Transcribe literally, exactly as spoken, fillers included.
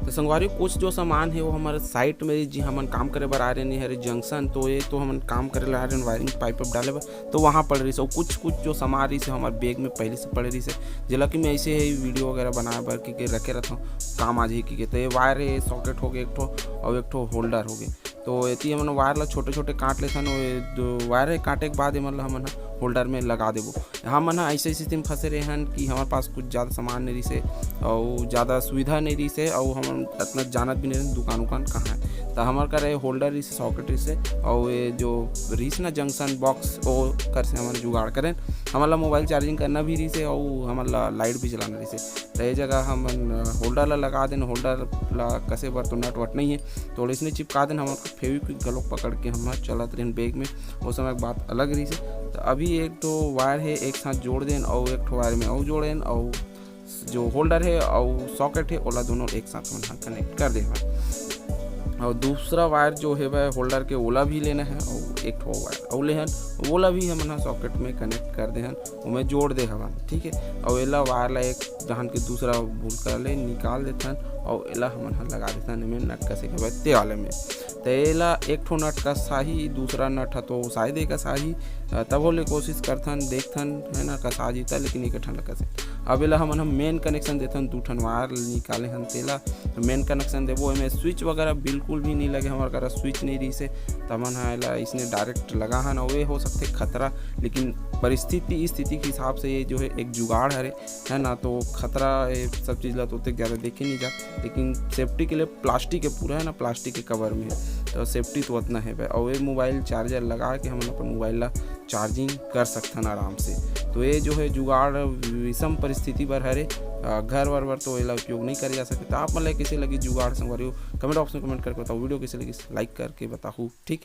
तो संगवारी, कुछ जो सामान हे वो हमर साइट में जी हमन काम करे बर आ रहे नहीं हरे जंक्शन, तो ये तो हमन काम करे ला आ रहे वायरिंग पाइप वाइप डाले बर, तो वहाँ पड़ रही से। और कुछ कुछ जो सामान रही से हमर बैग में पहले से पड़ रही से, जेला कि मैं ऐसे ही वीडियो वगैरह बनाए बर कि, कि रखे रहता हूँ, काम आ जाए कि, कि। तो ये वायर है, सॉकेट हो गए एक ठो, और एक ठो होल्डर हो गए। तो एती हमन वायर ला छोटे छोटे काट लेथन। वो जो वायर है काटे के बाद एमन ला हमन ह होल्डर में लगा देबो। हमन ह ऐसे स्थिति में फंसे रहे हन कि हमारे पास कुछ ज़्यादा सामान नहीं रही से, और ज़्यादा सुविधा नहीं रही से, और हमन इतना जानत भी नहीं रहे दुकान उकान कहाँ है। तो हमारे का रहे होल्डर रही से, सॉकेट रही से, और ये जो रही से ना जंक्शन बॉक्स, वो कर से हमन जुगाड़ करें। हमारा मोबाइल चार्जिंग करना भी रही से, और हमारा लाइट भी चलाना रही से। तो ये जगह हमन होल्डर ला लगा देन। होल्डर ला कसे बर तो नट वट नहीं है, तो इसने चिपका देन। हमन फेविक्विक घलोक पकड़ के हम चलत रहेन बैग में, वो समय के बात अलग रही से। तो अभी एक ठो वायर है, एक साथ जोड़ देन, और एक ठो वायर में और जोड़ेन, और जो होल्डर है और सॉकेट है, ओला दोनों एक साथ हमन ह कनेक्ट कर दे हन। और दूसरा वायर जो है वह होल्डर के, ओला भी लेना है, और एक ठो वायर और लेहन, ओला भी हमन ह सॉकेट में कनेक्ट कर दे हन, ओमे जोड़ दे हवन, ठीक है। और एला वायर ला एक जहान के दूसरा भूलका ले निकाल देथन, और एला हमन ह लगा देथन एमे नट कसे के बाद ते वाले में। तो एला एक ठो नट कसाही, दूसरा नट ह तो शायद एक कसाही, अ, तभो ले कोशिश करथन, देखथन, है ना, कसा जीता, लेकिन एक ठन कसे। अब एला हमन ह मेन कनेक्शन देथन, दू ठन वायर निकाले हन तेला। तो मेन कनेक्शन देबो, एमे स्विच वगैरह बिल्कुल भी नहीं लगे, हमारे करा स्विच नहीं रही से, तमन ह एला इसने डायरेक्ट लगा हन, और ये हो सकते खतरा, लेकिन परिस्थिति, स्थिति के हिसाब से ये जो है एक जुगाड़ हरे, है ना, तो खतरा ये सब चीज़ ला तो ओतेक ज़्यादा देखे नहीं जा, लेकिन सेफ्टी के लिए प्लास्टिक के पूरा, है ना, प्लास्टिक के कवर में है, तो सेफ्टी तो उतना है भाई। और ये मोबाइल चार्जर लगा के हमन अपन मोबाइल ला चार्जिंग कर सकथन आराम से। तो ये जो है जुगाड़ विषम परिस्थिति बर हरे, अ, घर वर बर तो एला उपयोग नहीं करे जा सके। तो आप मन ला कैसे लगी जुगाड़ संगवारी हो, कमेंट बॉक्स में कमेंट करके बताओ, वीडियो कैसे लगी लाइक करके बताओ, ठीक है।